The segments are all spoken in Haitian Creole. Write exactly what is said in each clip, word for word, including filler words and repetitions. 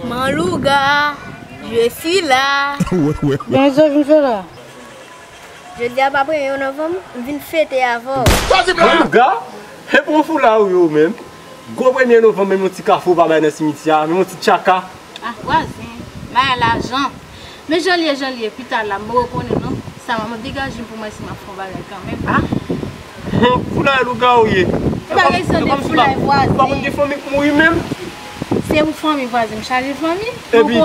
Manlouga, je suis là. Benzo vin fè la. Jodi a pa premye novanm, m vin fete avè w. Manlouga, e bon foula ou ye ou menm. Gwo premye novanm, menm yon ti kafe ou pa bay nan simityè a, menm yon ti tchaka. Ah, vwazen, bay lajan. Men jan l ye, jan l ye, pita la, m poko konnen non. Sa m ap degaje m pou m wè si m ap fè yon bagay kanmenm. Ah. Foulay lougawou ye. Ou pa konn gen fanmi k mouri menm? Se pou fanmi vwazen, m chaje fanmi. Epi,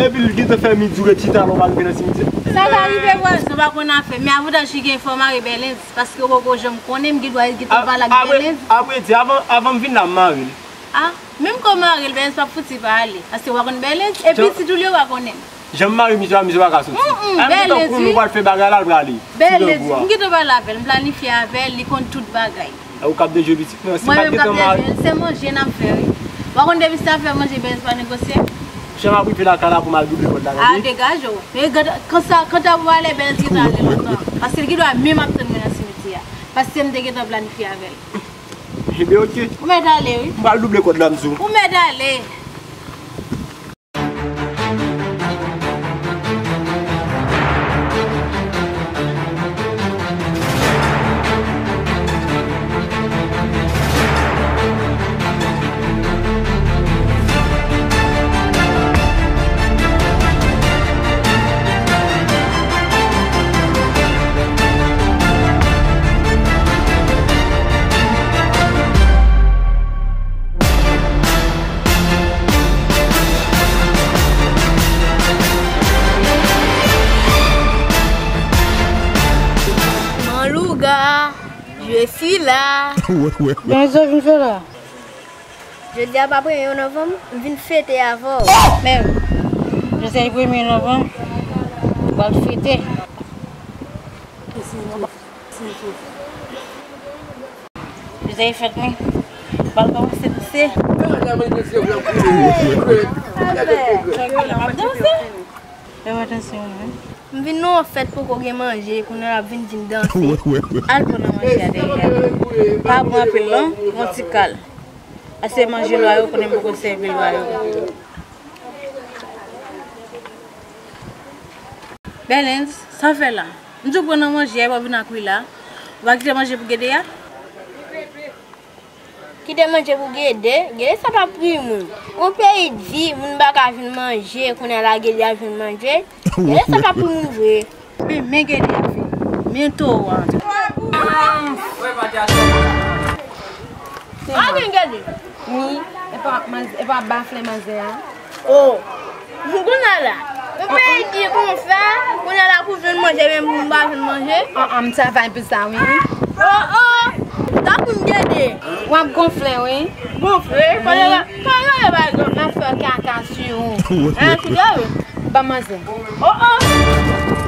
epi l gentan fè midi w ret chita la, ou pa rive nan simityè. Sa ka rive vwazen, ou pa konn afè. Men avantaj ki gen fò w mare Bèlens, paske ou poko janm konnen, m gen dwa gentan pale ak Bèlens. Apre, apre di, avan, avan m vin la, m mare l. Ah, menm ke w mare l, Bèlens p ap fouti pa ale. Paske w pa konn Bèlens, epi pitit ou l yo pa konnen. Jan m mare misye a, misye pa ka soti. Mm, mm. A, m gentan konnen ou pral fè bagay la, l prale. Bèlens, m gentan pale avè l, m planifye avè l, li konn tout bagay. A, ou k ap dejwe pitit mwen, si m pa t gentan mare. Mwen menm k ap dejwe l, se manje n ap fè, wi. Ou pa konn depi se afè manje, Bèlens pa negosye. Jan m ap rive lakay la pou m al double kòd la, tande? A, degaje w. Men gad, kansa, kanta pou ale, Bèlens gentan ale lontan. Paske l gen dwa menm ap tann mwen nan simityè a. Paske m te gentan planifye avè l. Ebyen, oke. Ou mèt ale, wi. M pral double kòd la, m di w. Ou mèt ale. Manlouga, je suis là. Benzo vin fè la. Jodi a pa premye novanm, m vin fete avè w. Men, jodi a premye novanm, ou pral fete. Jodi a fèt mwen, ou pral kòmanse danse. M ap danse. Fè atansyon, wi. M vin nan yon fèt poko gen manje, kounye a l ap vin di m danse. Al pran nan manje a dèyè. Pa pran anpil non, yon ti kal. Ase manje lwa yo, konnen m poko sèvi lwa yo. Bèlens, sa w fè la? M di w pran nan manje a, epi w vin ak wi la. Ou pa kite manje pou Gede a? Kite manje pou Gede? Gede sa pa pri moun. Yon peyi di, moun pa ka vin manje, kounye a la Gede a vin manje. Gede sa pa pri moun vre. Men, men Gede a fè. Men towo a. A, men Gede. Wi, e pa manz-, e pa bafle manzè a. Oh. Kounye a la. Yon peyi di pou m fè, kounye a la pou jwenn manje, men pou m pa jwenn manje. An, an, m travay pou sa, wi. Oh, oh. Tankou m Gede. W ap gonfle, wi. Gonfle? Kounye a la, kounye a la, pa gonfle. M ap fè kaka sou ou. An, sou ou? Ban manzè. Oh, oh.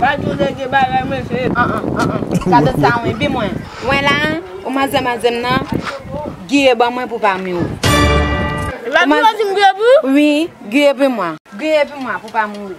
Pa di w de gen bagay, mesye. An, an, an, an. Gade sa, wi, bi mwen. Mwen la, ou manzè, manzè m nan, giye ban mwen pou pa mouri. Ou pa di w di m giye pou? Wi, giye pou mwen. Giye pou mwen, pou pa mouri.